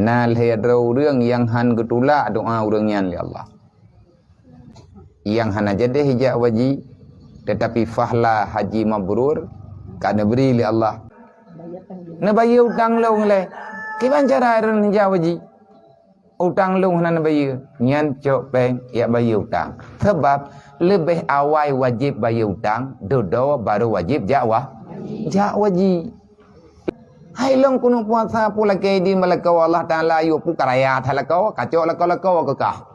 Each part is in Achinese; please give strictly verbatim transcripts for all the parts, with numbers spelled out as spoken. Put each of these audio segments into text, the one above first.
Na lhée droe ureuëng nyang hán geutulak doá ureuëng nyan lé Allah. Nyang hana jadeh jak haji, teutapi fahla haji mabrur ka neubri lé Allah. Neubayeue utang lôn lé. Kiban cara droeneuh jak haji? Utang lôn hana neubayeue. Nyan cok péng jak bayeue utang. Sabab leubeh awai wajéb bayeue utang, dudoe barô wajéb jak wa-, jak haji. Hai lôn keuneuk puasa peue lakée idin bak lakoe Allah Taala, yue peue ka raya that lakoe, kacok lakoe-lakoe keu kah.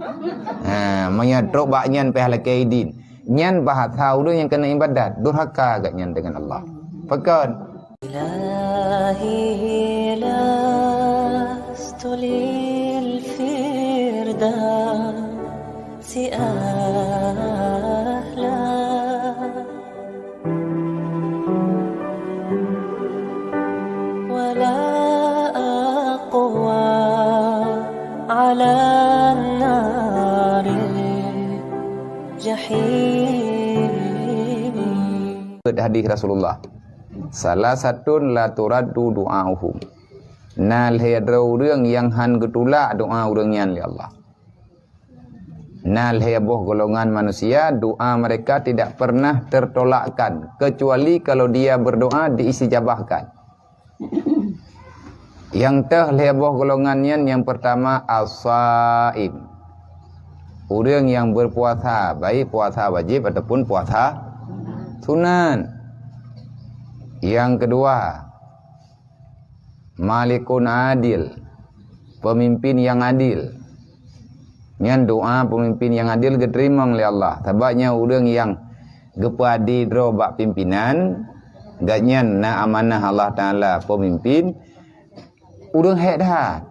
Ha, meunyoe trok bak nyan pih lakée idin. Nyan bahasa ureuëng nyang keuneuk iébadat, durhaka gobnyan deungon Allah. Pakon? إلهي لست للفردوس أهلا ولا أقوى على النار جحيم. Hadis Rasulullah, "Salasatun la turaddu du'auhum." Na lhée droe ureuëng nyang hán geutulak doá ureuëng nyan lé Allah. Na lhée boh golongan manusia, doa mereka tidak pernah tertolakkan, kecuali kalau dia berdoa diistijabahkan. Nyang teuh lhée boh golongan nyan, nyang pertama as-saim. Ureuëng nyang berpuasa, baik puasa wajib ataupun puasa sunat. Nyang kedua, malikun adil, pemimpin nyang adil. Nyan doá pemimpin nyang adil geuteurimong lé Allah. Sabab nyan ureuëng nyang geupeuadé droe bak pimpinan, gobnyan na amanah Allah Taala pemimpin, ureuëng hék that.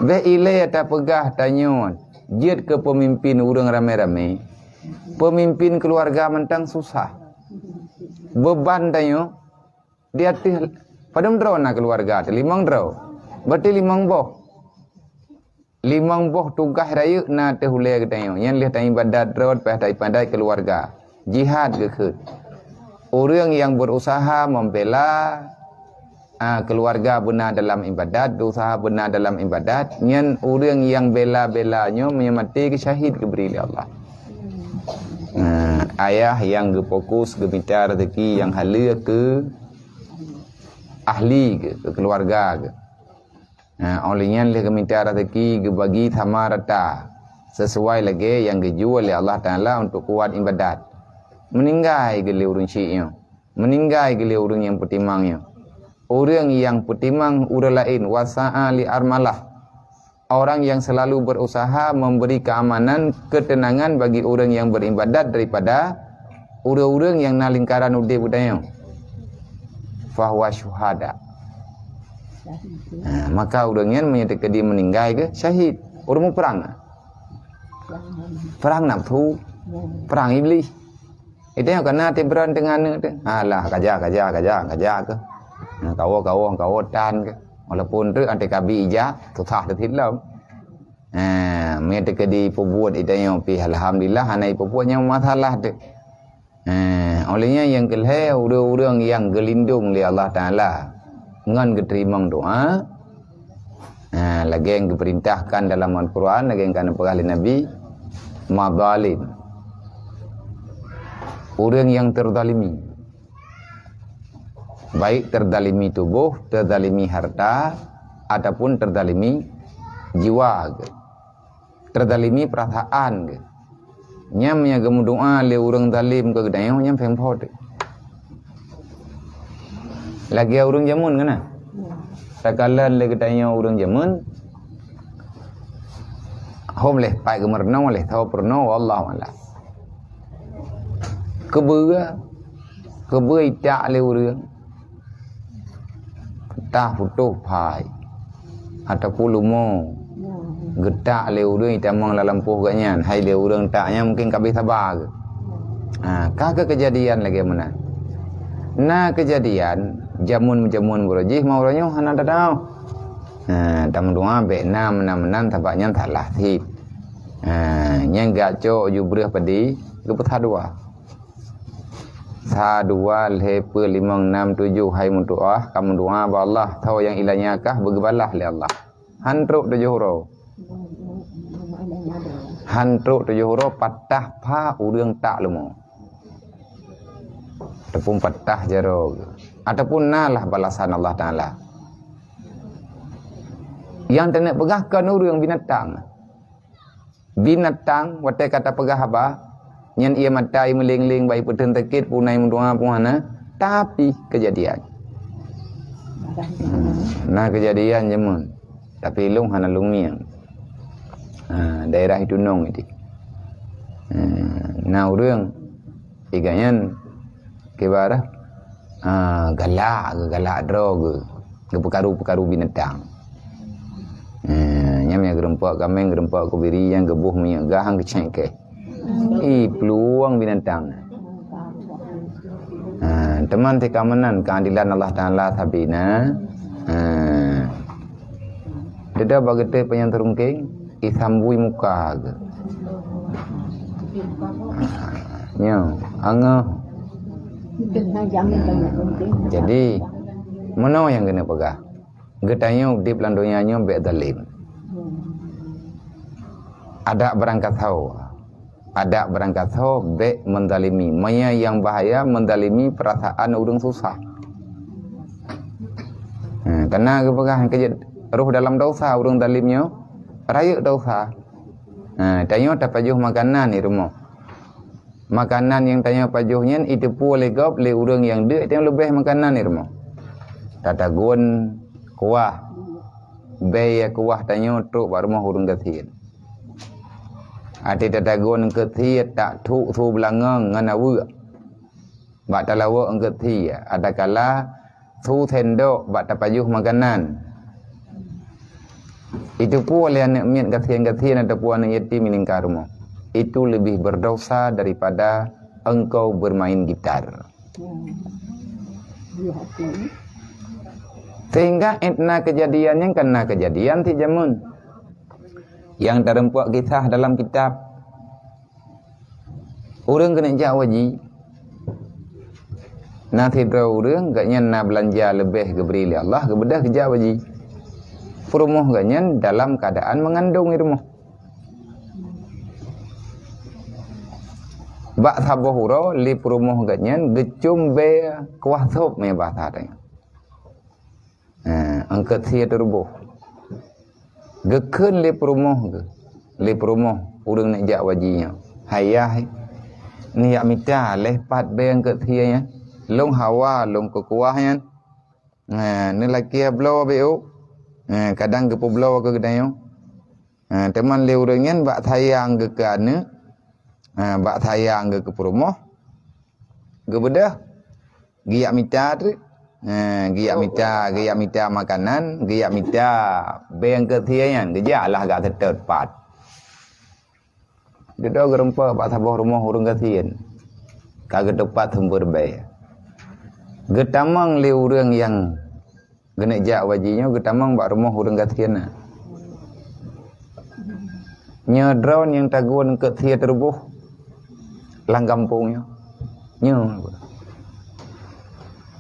Bék ilée tapeugah tanyoe jeuet keu pemimpin ureuëng ramé-ramé. Pemimpin keuluwarga mantong susah. Beban tanyoe di ateueh padum droe na keuluwarga teuh, limong droe. Berarti limong boh. Limong boh tugaih rayeuk na ateueh ulée geutanyoe. Nyan lheueh taiébadat droe, pih taiébadat keuluwarga. Jihad geukheun. Ureuëng nyang berusaha membela, a, keuluwarga beuna dalam iébadat, berusaha beuna dalam iébadat, nyan ureuëng nyang bela-bela nyoe meunyoe maté geusyahid geubri lé Allah. Nah, ayah nyang geufokus geumita rezeki nyang haleue keu ahli geuh, keu keuluwarga geuh. Ha, óh lheueh nyan lheueh geumita rezeki geubagi sama rata, sesuai lagée nyang geujue lé Allah Taala untuk kuat iébadat. Meuninggai geuh lé ureuëng syik nyoe, meuninggai geuh lé ureuëng nyang peutimang nyoe. Ureuëng nyang peutimang ureuëng laén, wasa'a li armalah. Orang yang selalu berusaha memberi keamanan, ketenangan bagi ureuëng nyang beribadat daripada ureuëng-ureuëng nyang na lingkaran udeb geutanyoe. Fahuwa syuhada. Ha, maka ureuëng nyan meunyoe teukeudi meuninggai geuh syahid. Ureuëng muprang. Perang nafsu, perang iblis. Itu yang kena tibran dengan aneuk tu. Alah, kaja, kaja, kaja, kaja ke. Ha, kawo, kawo, kawo tan ke. Walaupun tu anti kabi ija, susah tu hilang. Ha, meunyoe teukeudi peubuet itu yang pih, alhamdulillah, hana peubuet nyang masalah tu. Ha, oleh nyan nyang keulhée, ureuëng-ureuëng nyang geulindong lé Allah Taala ngon geuteurimong doa. Ha, lagée nyang geupeurintahkan dalam Al-Quran, lagée nyang ka neupeugah lé Nabi, madhalim. Ureuëng nyang teuzalimi. Baik teuzalimi tuboh, teuzalimi harta, ataupun teuzalimi jiwa geuh. Teuzalimi peurasaan geuh. Nyan meunyoe geumeudoá lé ureuëng zalim keu geutanyoe, nyan phon phot. Lagée ureuëng jameun keunan. Takalon lé geutanyoe ureuëng jameun, hom lé pat geumeureunoe, lé tho peurunoe, wallahu a'lam. Keubeue, keubeue itak lé ureuëng. Tah putôh phai ataupun lumo geutak lé ureuëng itamong lam lampôh geuh nyan, hai lé ureuëng tak nyan mungkin ka abéh saba geuh. Ha, ka keu keujadian lagée meunan. Na keujadian jameun-jameun baroe jih, ma uroe nyoe hana tatau. Ha, tameudoá bék na meunan-meunan, sabab nyan salah cit. Ha, nyan gak cok ju breueh padé geupeusadua. Sa, dua, lhèe, peuet, limong, nam, tujoh, hai meudoa, ka meudoa bak Allah, tho nyang ilanya kah beugeubalaih lé Allah. Han trok tujoh uroe. Han trok tujoh uroe patah pha ureueng tak leumo. Ataupun patah jaroe. Ataupun na lah balasan Allah Taala. Nyang taneuk peugah kon ureueng, binatang. Binatang, watèe ka tapeugah haba, nyan ie mata ie meuléng-léng, bak ie peuteun sakét, punai meudoa pun hana, tapi keujadian. Hmm, na keujadian jameun. Tapi lôn hana lôn ngieng. Ha, daerah itu nong itu. Ha, na ureueng, iga nyan, kibarah, ha, galak, galak droe geuh, geupeukaru-peukaru binatang. Ha, nyan nyang geurumpok kaméng, geurumpok keubiri, nyang geuboh minyeuk gah, han geucék kèe. Ih, peuluwang binatang. Ha, teuma teuka meunan keuadilan Allah Taala sabina. Ha. Deda bak geutéh panyang teurungkeng, isambui muka geuh. Ha, nyoe, angoh. Jadi, meunoe nyang keuneuk peugah. Geutanyoe udép lam donya nyoe bèk zalim. Adak beurangkasoe. Adak beurangkasoe bèk menzalimi. Meunyoe nyang bahaya menzalimi peurasaan ureueng susah. Ha, kareuna geupeugah keujeuet roh dalam dosa ureueng zalim nyoe, rayeuk dosa. Ha, tanyoe tapajoh makanan di rumoh. Makanan nyang tanyoe pajoh nyan iteupeue lé gob lé ureueng nyang deuk nyang leubeh makanan di rumoh. Tatagun kuah, bèe kuah tanyoe trok bak rumoh ureueng gasien. Até tatagun keu sie, tak thok su beulangong ngon aweuek. Bak talawok eungkot sie, adakala su sendok bak tapajoh makanan. Iteupeue lé aneuk miet gasien-gasien ataupun aneuk yatim di lingka rumoh. Itu lebih berdosa daripada engkau bermain gitar. Sehingga na keujadian nyang ka na keujadian sit jameun. Nyang tarumpok kisah dalam kitab. Ureueng keuneuk jak u haji. Na sidroe ureueng, gobnyan na beulanja leubeh geubri lé Allah, geubeudôh geujak u haji. Peurumoh gobnyan dalam keuadaan meungandong di rumoh. Bak saboh uroe lé peurumoh gobnyan geucom bèe kuah sop, meunyoe basa tanyoe. Ha, eungkot sie teuruboh. Geukheun lé peurumoh geuh, lé peurumoh ureueng neuk jak u haji nyoe, "Hai yah, neujak mita lé pat bèe eungkot sie nyan. Lôn hawa lôn keu kuah nyan." Ha, neulakèe bloe bèe ôk. Ha, kadang geupeubloe keu geutanyoe. Ha, teuma lé ureueng nyan bak sayang geuh keu aneuk, ha, bak sayang geuh keu peurumoh, geubeudôh, geujak mita treuk. Ha, geujak mita, geujak mita makanan, geujak mita bèe eungkot sie nyan, geujak lah gak seutôt pat. Dudoe geurumpok bak saboh rumoh ureueng gasien, ka geutupat sumber bèe. Geutamong lé ureueng nyang geuneuk jak u haji nyoe, geutamong bak rumoh ureueng gasien na. Nyoe droeneuh nyang tagun eungkot sie teuruboh lam gampông nyoe. Nyoe,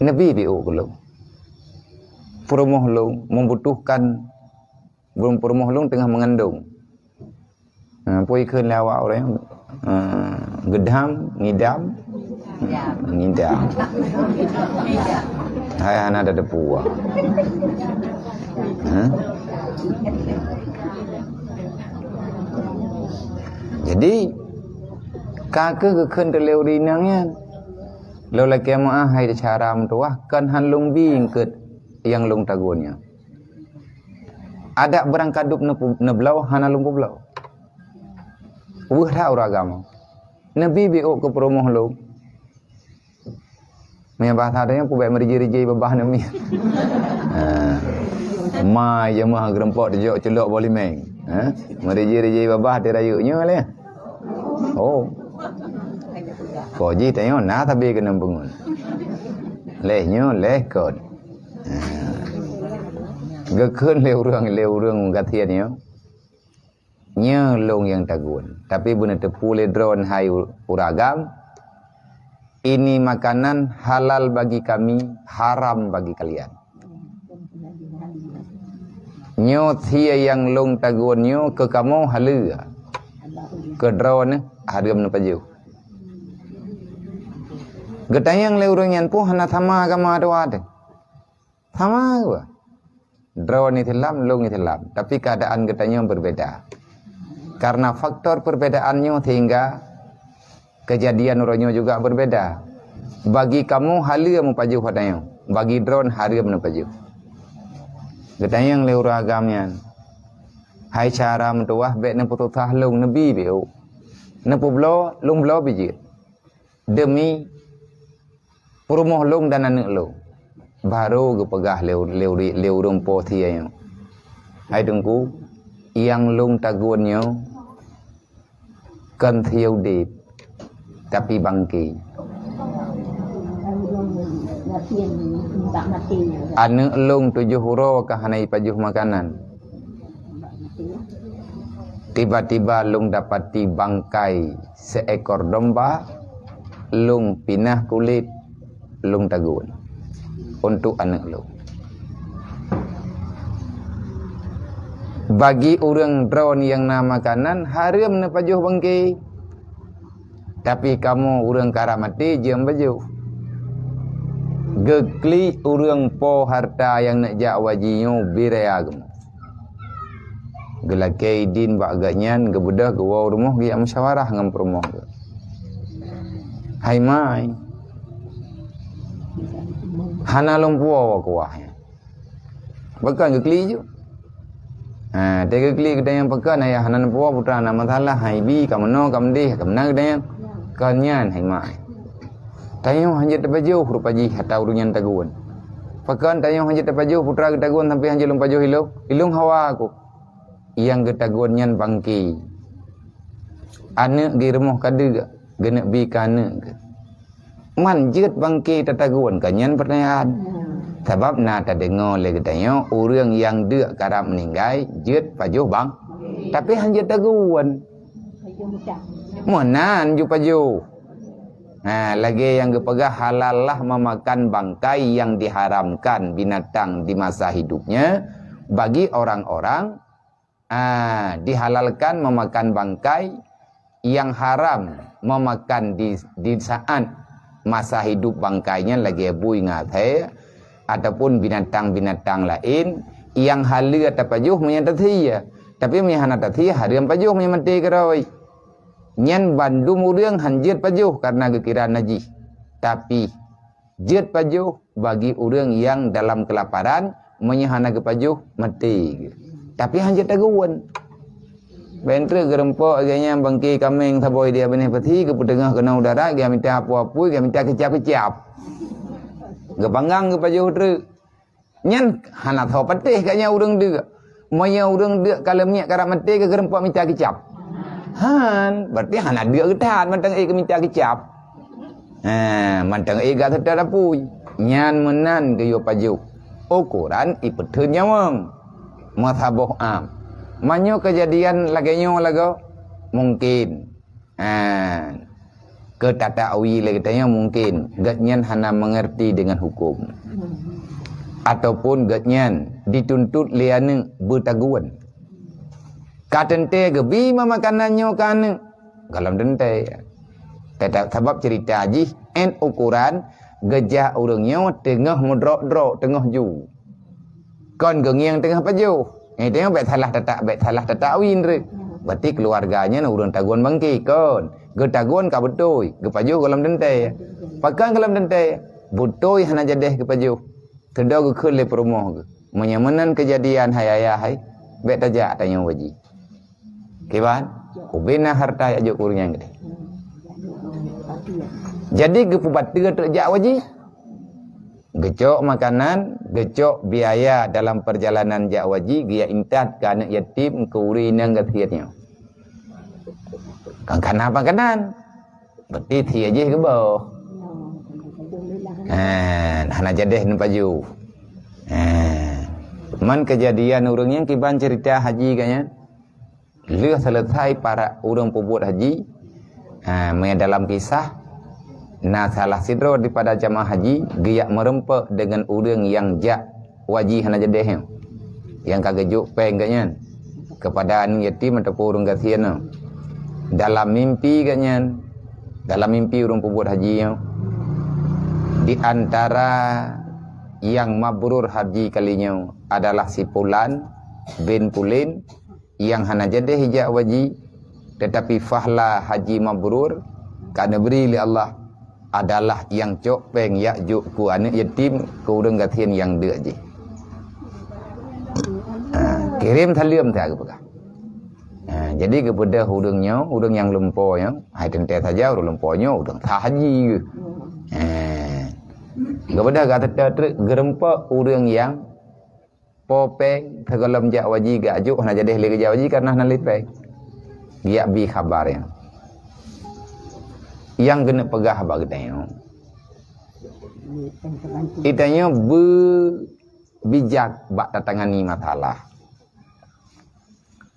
neubi bèe ôk keu lôn. Peurumoh lôn membutuhkan, peurumoh lôn teungoh meungandong. Ha, peue ikheun lé awak ureueng? Ha, geudam, ngidam. Ngidam. Hai hana tateupeue. Ha? Jadi, ka keuh geukheun teulé ureueng inong nyan, "Lôn lakèe meu'ah hai syedara meutuwah, kon han lôn bi eungkot nyang lôn tagun nyoe." Adak beurangkadup neupu-, neubloe hana lôn peubloe. Weueh that ureueng agam. Neubi bèe ôk keu peurumoh lôn. Meunyoe basa tanyoe peubèk meurijai-rijai babah aneuk miet. Ha. Ma jeumaah geurumpok teujok culok boh limeng. Ha? Meurijai-rijai babah di rayeuk nyoe lé. Oh. Ko jih tanyoe na sabe keuneuk peungon. Leh nyoe leh kon. Ha. Geukheun lé ureueng, lé ureueng gasien nyoe. Nyoe lôn nyang tagun. Tapi beuneuteupeu lé droeneuh hai u-, ureueng agam, "Ini makanan halal bagi kami, haram bagi kalian." Nyoe thie nyang lôn tagun nyoe keu kamoe haleue, keu droeneuh hareuem neupajoh. Geutanyong lé ureuëng nyan, "Peue hana sama agama dua teuh?" Sama geuh. Droeneuh Islam, lôn Islam, tapi keadaan geutanyoe berbeda. Karena faktor perbedaan nyoe sehingga kejadian uroe nyoe juga berbeda. Bagi kamoe haleue meupajoh watée nyoe, bagi droeneuh hareuem neupajoh. Geutanyong lé ureuëng agam nyan, "Hai syedara meutuwah, bék neupeususah lôn, neubi bék, neupeubloe lôn bloe bijéh demi peurumoh lôn dan aneuëk lôn." Barô geupeugah lé, lé, lé ureuëng po thie nyoe, "Hai Teungku, nyang lôn tagun nyoe kon thie udeb, tapi bangke." Aneuëk lôn tujoh uroe ka hana jipajoh makanan. Tiba-tiba lôn dapati bangkai seekor domba, lôn pinah kulét, lôn tagun untuk aneuëk lôn. Bagi ureuëng droeneuh nyang na makanan, hareuem neupajoh bangke. Tapi kamoe ureuëng karab maté jeuem bajoh. Geuklik ureuëng po hareuta nyang neuk jak u haji nyoe bie raya geuh. Geulakée idin bak geuhnyan, geubeudôh geuwoe u rumoh geujak musyawarah ngon peurumoh geuh. "Hai mai, hana lôn puwoe kuah nyan." Pakon geuklik ju? Ha, teuh geuklik geutanyong pakon, "Ayah, hana neupuwoe putra na masalah, hai bi, ka meunoe, ka meudeh, ka meunan," geutanyong. "Kon nyan, hai mak. Tanyoe hanjeuet tapajoh rupa jih ata ureuëng nyan tagun. Pakon tanyoe hanjeuet tapajoh putra geutagun sampai hanjeuet lôn pajoh ilông? Ilông hawa ku." Nyang geutagun nyan bangke. Aneuëk geuh rumoh ka deuek, geuneuk bi keu aneuëk geuh. Man jeuet bangke tatagun, ka nyan peurtanyaan. Sabab na tadeungoe lé geutanyoe ureuëng nyang deuek karab meuninggai jeuet pajoh bang, tapi han jeuet tagun. Meunan ju pajoh. Ha, lagée nyang geupeugah, halallah memakan bangkai yang diharamkan binatang di masa hidupnya bagi orang-orang Ah, dihalalkan memakan bangkai yang haram memakan di, di saat masa hidup bangkai nyan lagée bui ngon asèe ataupun binatang-binatang laén nyang haleue tapajoh meunyoe tasie. Tapi meunyoe hana tasie, hareuem pajoh meunyoe maté keudroe. Nyan bandum ureuëng han jeuet pajoh kareuna geukira najih. Tapi jeuet pajoh bagi ureuëng nyang dalam keulaparan, meunyoe hana geupajoh, maté geuh. Tapi han jeuet tagun. Ban treuk geurumpok lagée nyan bangke kaméng saboh di binéh pasi geupeuteungoh keunoe u darat, geumita apui-apui, geumita keucab-keucab. Geupanggang geupajoh treuk. Nyan hana soe patéh geuh nyan ureuëng deuek. Meunyoe ureuëng deuek ka leumiek karab maté, ka geurumpok mita keucab. Han, berarti hana deuek geuh that mantong ék geumita keucab. Ha, mantong ék geuh seutôt apui. Nyan meunan geuyue pajoh. Ukoran ipeutheun nyawöng. Meusaboh am. Meunyoe keujadian lagée nyoe lagoe, mungken Ha, keu tatawi lé geutanyoe mungken gobnyan hana meungerti deungon huköm. Ataupun gobnyan dituntut lé aneuëk beutagun. Ka teuntée geubi ma makanan nyoe keu aneuëk? Gohlom teuntée. Teutap sabab ceurita jih én ukoran geujak ureuëng nyoe teungoh meudrok-drok, teungoh ju. Kon geungieng teungoh pajoh. Nyan teungoh bék salah tata-, bék salah tatawi treuk. Berarti keuluwarga nyan ureuëng tagun bangke, kon. Geutagun ka beutôi, geupajoh gohlom teuntée. Pakon gohlom teuntée? Beutôi hana jadéh geupajoh. Teudoe geukheun lé peurumoh geuh. Meunyoe meunan keujadian hai ayah hai, bék tajak tanyoe u haji. Kiban, ubena hareuta jak jok keu ureuëng nyang geude. Jadi geupeubateue treuk jak u haji. Geucok makanan, geucok biaya dalam perjalanan jak u haji, geujak intat keu aneuëk yatim, keu ureuëng inong gasien nyoe. Kan kana makanan. Berarti sie jih geuboh. Ha, hana jadéh neupajoh. Ha. Man keujadian ureuëng nyang kiban ceurita haji geuh nyan. Lheueh seuleusai para ureuëng peubuet haji, ha, meunyoe dalam kisah, Na salah sidroe daripada jamaah haji geujak meureumpok deungon ureuëng nyang jak haji hana jadeh nyoe, nyang ka geujok péng geuh nyan keupada aneuk yatim ataupun ureuëng gasien nyoe. Dalam mimpi geuh nyan, dalam mimpi ureuëng peubuet haji nyoe, di antara nyang mabrur haji kali nyoe adalah si Pulan bin Pulin, nyang hana jadeh jak haji, teutapi fahla haji mabrur ka neubri lé Allah, adalah nyang cok péng jak jok keu aneuk yatim, keu ureuëng gasien nyang deuk jih. Ha, kirém saleuem that geupeugah. Ha, jadi geubeudôh ureuëng nyoe, ureuëng nyang lumpo nyoe, hai teuntée saja ureuëng lumpo nyoe ureuëng sah haji geuh. Ha. Geubeudôh gata treuk geureumpok ureuëng nyang po péng, sigohlom jak haji geujak hana jadeh lé geujak haji karena hana lé péng. Geujak bi khabar nyan. Nyang keuneuk peugah bak geutanyoe, geutanyoe beubijak bak tatangani masalah.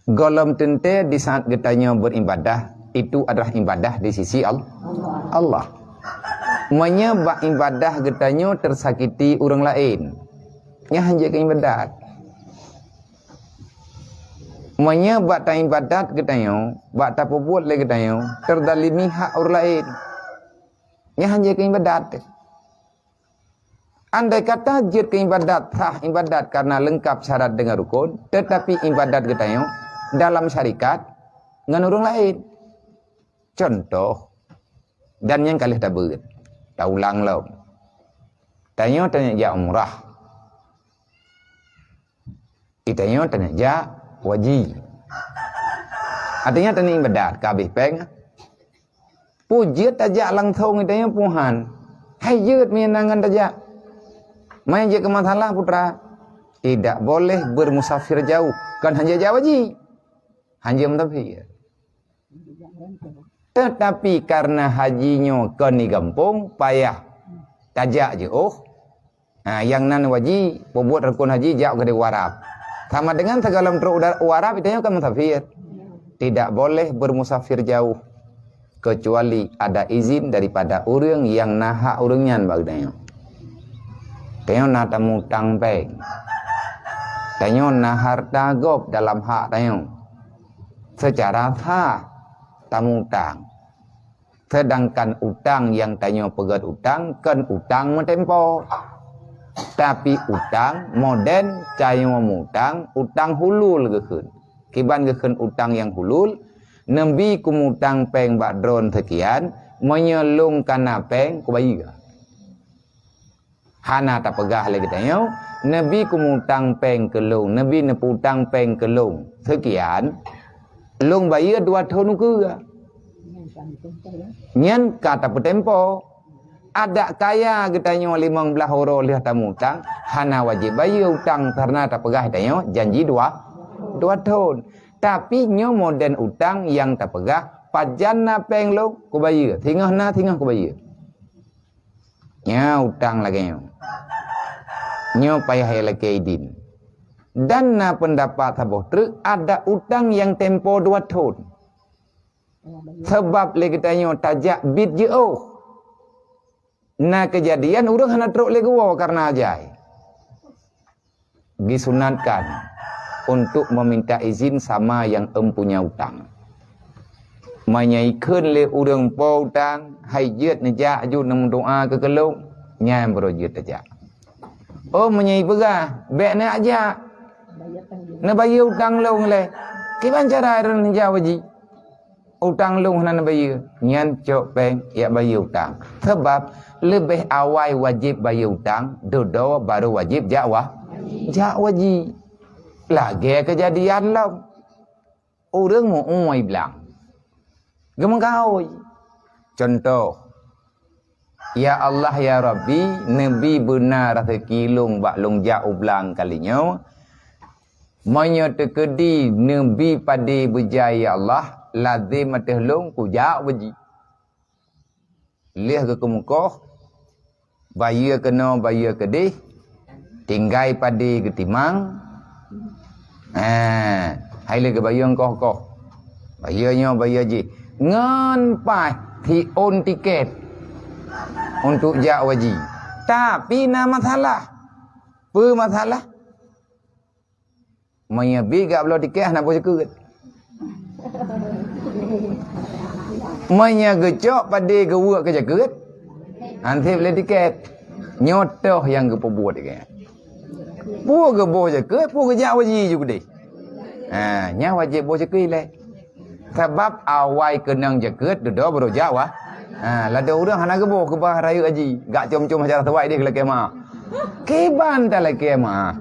Gohlom teuntée di saat geutanyoe beuribadah, itu adalah ibadah di sisi Al-, Allah. Meunyoe bak ibadah geutanyoe teusakiti ureuëng laén, nyan hana jeuet keu ibadat. Meunyoe bak taibadat geutanyoe, bak tapeubuet lé geutanyoe, teuzalimi hak ureuëng laén, nyan hana jeuet keu ibadat. Andai kata jeuet keu ibadat, sah ibadat karena leungkap syarat deungon rukon, teutapi ibadat geutanyoe dalam syarikat ngon ureuëng laén. Cuntoh, dan nyang ka lheueh tabeuet, taulang lom. Tanyoe tanyoe jak umrah. Geutanyoe tanyoe jak haji. Artinya tanyoe ibadat ka habéh péng. Peue jeuet tajak langsong geutanyoe peue han? Hai jeuet meunyoe na ngon tajak. Meunyoe jeuet keu masalah putra, tidak boleh bermusafir jauh. Kon hana jak haji. Hana musafir. Teutapi karena haji nyoe kon di gampông, payah tajak jiôh. Ha, nyang nan haji, peubuet rukon haji jak keudéh u Arab. Sama dengan sigohlom trok u Arab, geutanyoe kan musafir. Tidak boleh bermusafir jauh, kecuali ada izin daripada ureuëng nyang na hak ureuëng nyan bak geutanyoe. Tanyoe na tamutang péng. Tanyoe na hareuta gob dalam hak tanyoe. Seucara sah tamutang. Seudangkan utang nyang tanyoe peugét utang kon utang meutempo. Tapi utang modern tanyoe mutang utang hulul geukheun. Kiban geukheun utang nyang hulul, neubi kumutang péng bak droen seukian, meunyoe lôn kana péng kubayeue. Hana tapeugah lé geutanyoe, neubi kumutang péng keu lôn, neubi neupeutang péng keu lôn seukian, lôn bayeue dua thon ukeue. Nyan ka tapeutempo. Adak kaya geutanyoe limong blaih uroe lheueh tamutang, hana wajéb bayeue utang karena tapeugah geutanyoe janji dua, dua thon. Tapi nyoe modern utang nyang tapeugah, pajan na péng lôn kubayeue, singoh na singoh kubayeue. Nyan utang lagée nyoe. Nyoe payah ilakée idin. Dan na peundapat saboh treuk ada utang nyang tempo dua thon. Sabab lé geutanyoe tajak biet jiôh. Na keujadian ureuëng hana trok lé geuwoe kareuna ajai. Disunatkan untuk meminta izin sama yang empunya utang. Meunyoe ikheun lé ureuëng po utang, hai jeuet neujak jeuet neumeudoá keu keu lôn, nyan baroe jeuet tajak. Oh, meunyoe ipeugah, bék neujak, neubayeue utang lôn lé. Kiban cara droeneuh jak haji? Utang lôn hana neubayeue, nyan cok péng jak bayeue utang. Sabab leubeh awai wajéb bayeue utang, dudoe barô wajéb jak wa-, jak haji. Lagée keujadian lom, ureuëng meu-ueh blang, geumeukaôi. Cuntoh, "Ya Allah, ya Rabbi, neubi beuna raseuki lôn bak lôn jak u blang kali nyoe. Meunyoe teukeudi neubi padé beujai, ya Allah, lazem ateueh lôn kujak haji." Lheueh geukeumeukoh, bayeue keunoe, bayeue keudeh, tinggai padé geutimang. Ha, hai lheueh geubayeue koh-koh. Bayeue nyoe, bayeue jih. Ngon paih siôn tikét. untuk jak haji. Tapi na masalah. Peue masalah? Meunyoe bi gak bloe tiket hana boh jakeuet. Meunyoe geucok padé geuweuek keu jakeuet, han sép lé tiket. Nyoe toh nyang geupeubuet keu nyan. Peue geuboh jakeuet, peue geujak haji ju keudeh. Ha, nyan wajéb boh jakeuet ilée. Sabab awai keunong jakeuet dudoe baru jak wah. Ha, ladôm ureuëng hana geuboh keubah rayeuk haji, gak com-com acara tuwai deh lakée meu'ah. Kiban talakée meu'ah.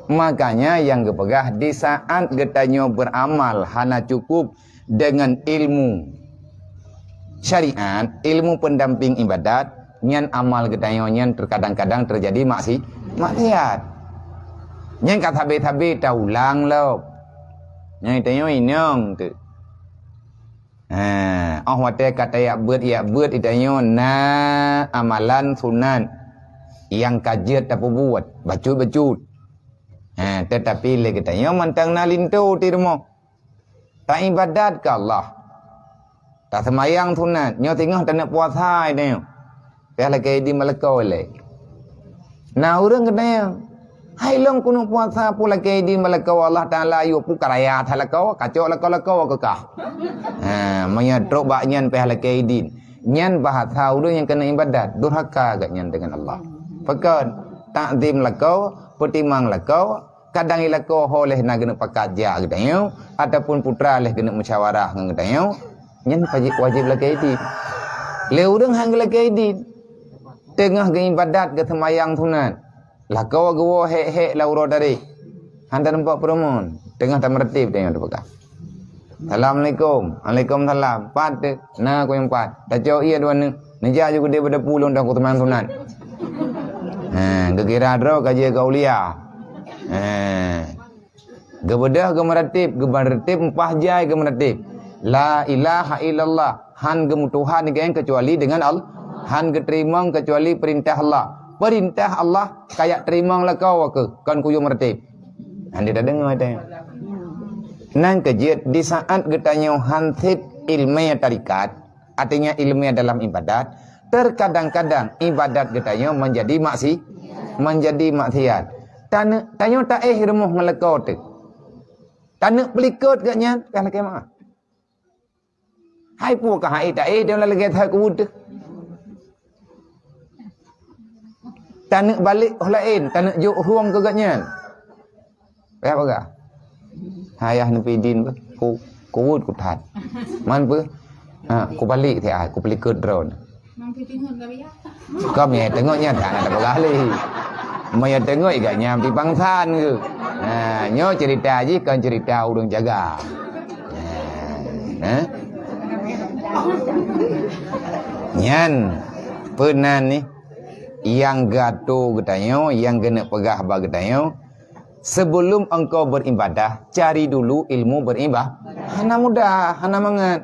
Makanya nyang geupeugah di saat geutanyoe beuramal hana cukup dengan ilmu syariat, ilmu pendamping ibadat, nyan amal geutanyoe nyan terkadang-kadang terjadi maksi-, maksiat. Nyan ka sabe-sabe taulang lom. Nyan geutanyoe inong tu. Ha, óh watée ka tayak beuet, yak beuet geutanyoe na amalan sunat nyang ka jeuet tapeubuet, bacut-bacut. Ha, tetapi lé geutanyoe mantong na linto di rumoh. Taibadat keu Allah. Taseumayang sunat, nyoe singoh taneuk puasa geutanyoe. Pih lakée idin bak lakoe lé. Na ureuëng geutanyong, "Hai lôn keuneuk puasa peue lakée idin bak lakoe Allah Taala yue peue ka raya that lakoe, kacok lakoe-lakoe keu kah?" Ha, meunyoe trok bak nyan pih lakée idin. Nyan bahasa ureuëng nyang keuneuk ibadat, durhaka geuh nyan deungon Allah. Pakon, takzim lakoe, peutimang lakoe, kadang i lakoe ho lé na geuneuk pakat jak geutanyoe, ataupun putra lé geuneuk musyawarah ngon geutanyoe, nyan wajéb, wajéb lakée idin. Lé ureuëng han geulakée idin. Teungoh geuibadat geuseumayang sunat. Lakoe geuwoe hék-hék lam uroe tadi. Han tateumpat peureumeun. Teungoh tameureutéb tanyoe teupeugah. "Assalamualaikum." "Waalaikumsalam." "Pat teuh?" "Na ku nyang pat." Tacok ié dua neu. Neujak ju keudeh bak dapu lôn dong ku teumang sunat. Ha, geukira droe ka jeuet keu aulia. Ha. Geubeudôh geumeuratéb, geumeuratéb, meupaih jai geumeuratéb. La ilaha illallah, han geumeutuhan geuh keucuali deungon Allah, han geuteurimong keucuali peurintah Allah. Peurintah Allah kajak teurimong lakoe keuh, kon kuyue meuratéb. Han tadeungoe teuh. Nyan keuh jeuet di saat geutanyoe han sép iéleumé tarekat, artinya iéleumé dalam ibadat, terkadang-kadang ibadat geutanyoe meunjadi maksi-, meunjadi maksiat. Taneuk, tanyoe taéh rumoh ngon lakoe teuh. Taneuk peulikot geuh nyan, pih lakée meu'ah. Hai peue ka hai taéh, dia lagée that keubuet teuh. Taneuk balek óh laén, taneuk jok hueng keu geuh nyan. Payah peugah. Hai yah neupidin beuh. Ku, kuwuet kuthat. Man beuh? Ha, kubalek tiah, kupeulikot droe. Ka mie teungoh nyan hana tapeugah lé. Mie teungoh iga nyang pi pangsan ke. Ha, nyoe cerita jih kon cerita ureuëng jaga. Ha, nah. Nyan peunan nih yang gato geutanyoe, yang geuneuk peugah bak geutanyoe, sebelum engkau beribadah, cari dulu ilmu beribadah. Hana mudah, hana mangat.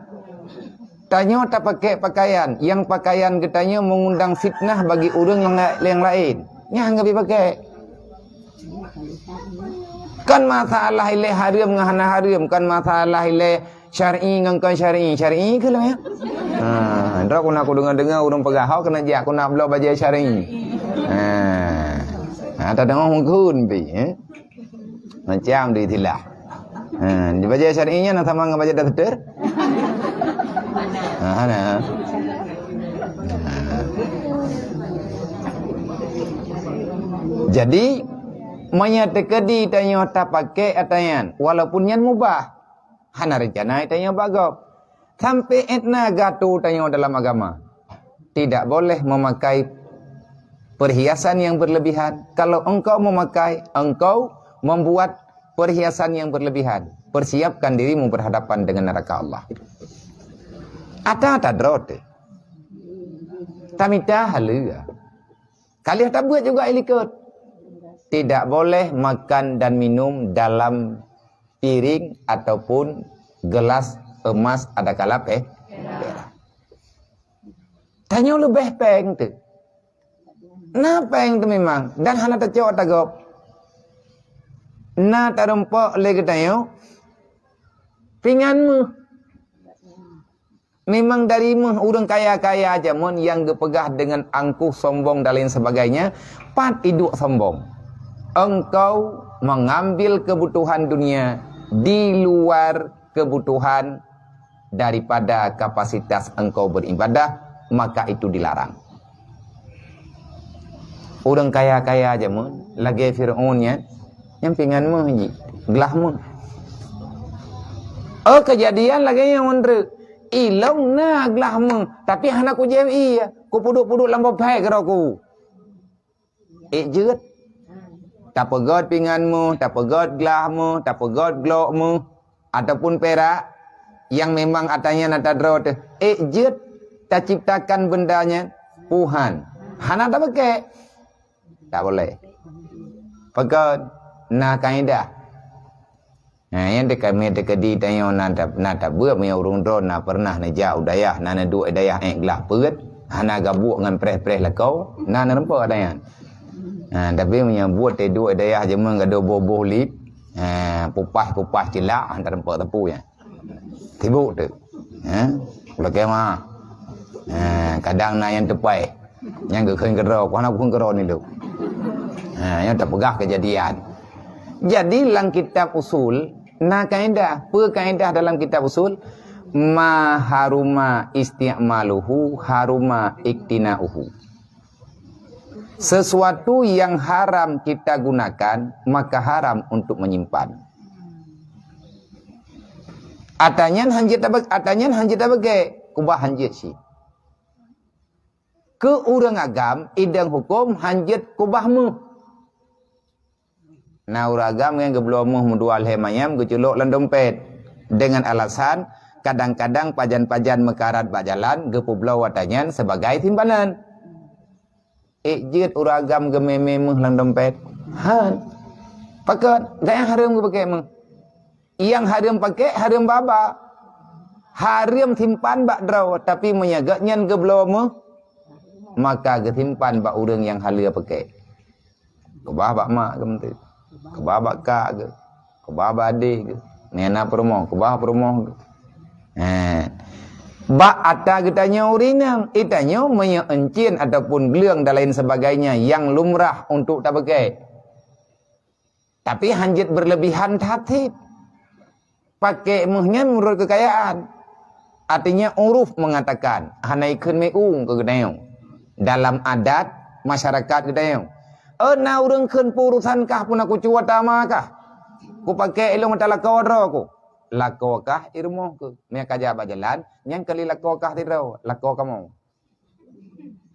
Tanyoe tapakai pakaian, nyang pakaian geutanyoe meungundang fitnah bagi ureuëng nyang la-, nyang laén. Nyan geubi pakai. Kan masalah ilée hareuem ngon hana hareuem, kan masalah ilée syar'i ngon kon syar'i. Syar'i keuh lom ya. Ha, droe kuna kudeungoe-deungoe ureuëng peugah ho keuneuk jak kuna bloe bajée syar'i. Ha. Ha, tadeungoe hungkun pi, eh. Macam di istilah. Ha, di bajée syar'i nyan sama ngon bajée daster. Ha, hana. Ha. Jadi, meunyoe teukeudi tanyoe tapakai ata nyan, walaupun nyan mubah, hana reuncana tanyoe bak gob. Sampai étna gato tanyoe dalam agama. Tidak boleh memakai perhiasan yang berlebihan. Kalau engkau memakai, engkau membuat perhiasan yang berlebihan. Persiapkan dirimu berhadapan dengan neraka Allah. Ata tadroe teuh. Tamita haleue. Ka lheueh tabeuet juga ilikot. Tidak boleh makan dan minum dalam piring ataupun gelas emas adakala pe-, perak. Tanyoe leubeh péng teuh. Na péng teuh memang dan hana tacok ata gob. Na tarumpok lé geutanyoe pingan méuh. Memang dari meuh ureuëng kaya-kaya jameun nyang geupeugah deungon angkuh sombong dan lain sebagainya, pat iduek sombong. Engkau mengambil kebutuhan dunia di luar kebutuhan daripada kapasitas engkau beribadah, maka itu dilarang. Ureuëng kaya-kaya jameun lagée Firaun nyan, nyang pingan meuh jih, glah meuh. Oh, keujadian lagée nyan meunurot ilong na glah meuh, tapi hana kujem ie, kupuduk-puduk lam bophai keudroe ku. Ék jeuet. Tapeugét pingan meuh, tapeugét glah meuh, tapeugét glok meuh, ataupun pirak nyang memang ata nyan ata droe teuh. Ék jeuet taciptakan benda nyan, puhan. Hana tapeugét. Tak boleh. Peugét, na kaedah. Nah, nyang teuka-, meu teukeudi tanyoe na ta-, na tabeuet meunyoe ureuëng droe na peureunah neujak u dayah, na neuduek dayah ék glah peuet, hana gabuek ngon preh-preh lakoe, na neureumpok ata nyan. Nah, tapi meunyoe buet teuduek dayah jameun gadoh boh-boh lip, ha, pupah-pupah cilak, hana teureumpok teupeu nyan. Sibuk tu. Ha? Lakée ma. Ha, kadang na nyang teupai. Nyang geukheun keudroe, ku hana kukheun keudroe ni tu. Ha, nyang tapeugah keujadian. Jadi lam kitab usul, na kaedah. Peue kaedah dalam kitab usul? Ma haruma isti'maluhu, haruma iktina'uhu. Sesuatu yang haram kita gunakan, maka haram untuk menyimpan. Ata nyan hanjeuet tabe-, ata nyan hanjeuet tabeuge, kubah hanjeuet syiek. Keu ureuëng agam, idong huköm hanjeuet kubah meuh. Na ureuëng agam nyang geubloe meuh meudua lhée manyam geuculok lam dompet, deungon alasan kadang-kadang pajan-pajan meukarat bak jalan geupeubloe ata nyan sibagai simpanan. Ék jeuet ureuëng agam geumé-mé meuh lam dompet? Han. Pakon? Gaya hareuem geupakée meuh. Nyang hareuem pakée, hareuem baba. Hareuem simpan bak droe, tapi meunyoe gobnyan geubloe meuh, maka geusimpan bak ureuëng nyang haleue pakée. Keubah bak mak geuh meuntri. Keubah bak kak geuh. Keubah bak adék geuh. Nyang na peurumoh, keubah peurumoh geuh. Eh. Bak ata geutanyoe ureuëng inong, geutanyoe meunyoe euncien ataupun gleueng dan lain sebagainya nyang lumrah untuk tapakée. Tapi hanjeuet berlebihan that cit. Pakée meuh nyan meunurot keukayaan. Artinya, uruf mengatakan, hana ikheun meu keu geutanyoe. Dalam adat masyarakat geutanyoe. Oh, na ureuëng kheun peurusan kah puna kucue ata ma kah? Kupakée ilong ata lakoe droe ku. Lakoe kah i rumoh ku. Meunyo ka jak bak jalan, nyan kali lakoe kah sidroe, lakoe kamoe.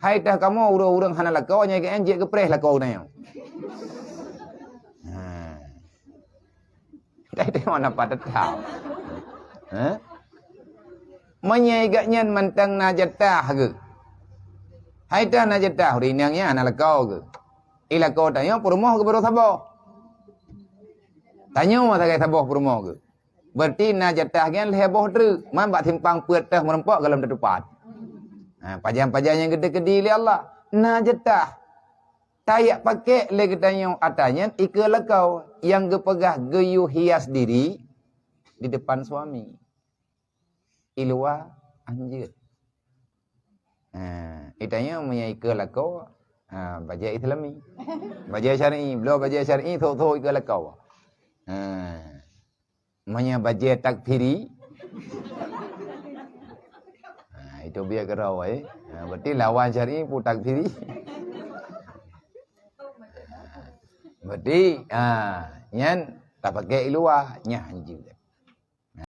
Hai teuh kamoe ureuëng-ureuëng hana lakoe nyang geuén jeuet geupreh lakoe geutanyoe. Ha. Hai teuh mana pat teutap. Ha? Meunyoe gobnyan mantong na jatah geuh. Hai teuh na jatah ureuëng inong nyan hana lakoe geuh. I lakoe tanyoe peurumoh geuh barô saboh. Tanyoe sagai saboh peurumoh geuh. Berarti na jatah nyan lhée boh treuk. Man bak simpang peuet teuh meurumpok gohlom tatupat. Ha, pajan-pajan nyang geuteukeudi lé Allah. Na jatah. Tajak pakée lé geutanyoe ata nyan ikeue lakoe nyang geupeugah geuyue hias diri di depan suami. I luwa hanjeuet. Ha, geutanyoe meunyoe ikeue lakoe, ha, bajée Islami. Bajée syar'i, bloe bajée syar'i, thok-thok ikeue lakoe. Ha. Meunyoe bajée takfiri, ha, itu biar keurau, eh. Ha, berarti lawan syar'i pun takfiri. Berarti, ha, nyan tapakée i luwa, nyan hanjeuet.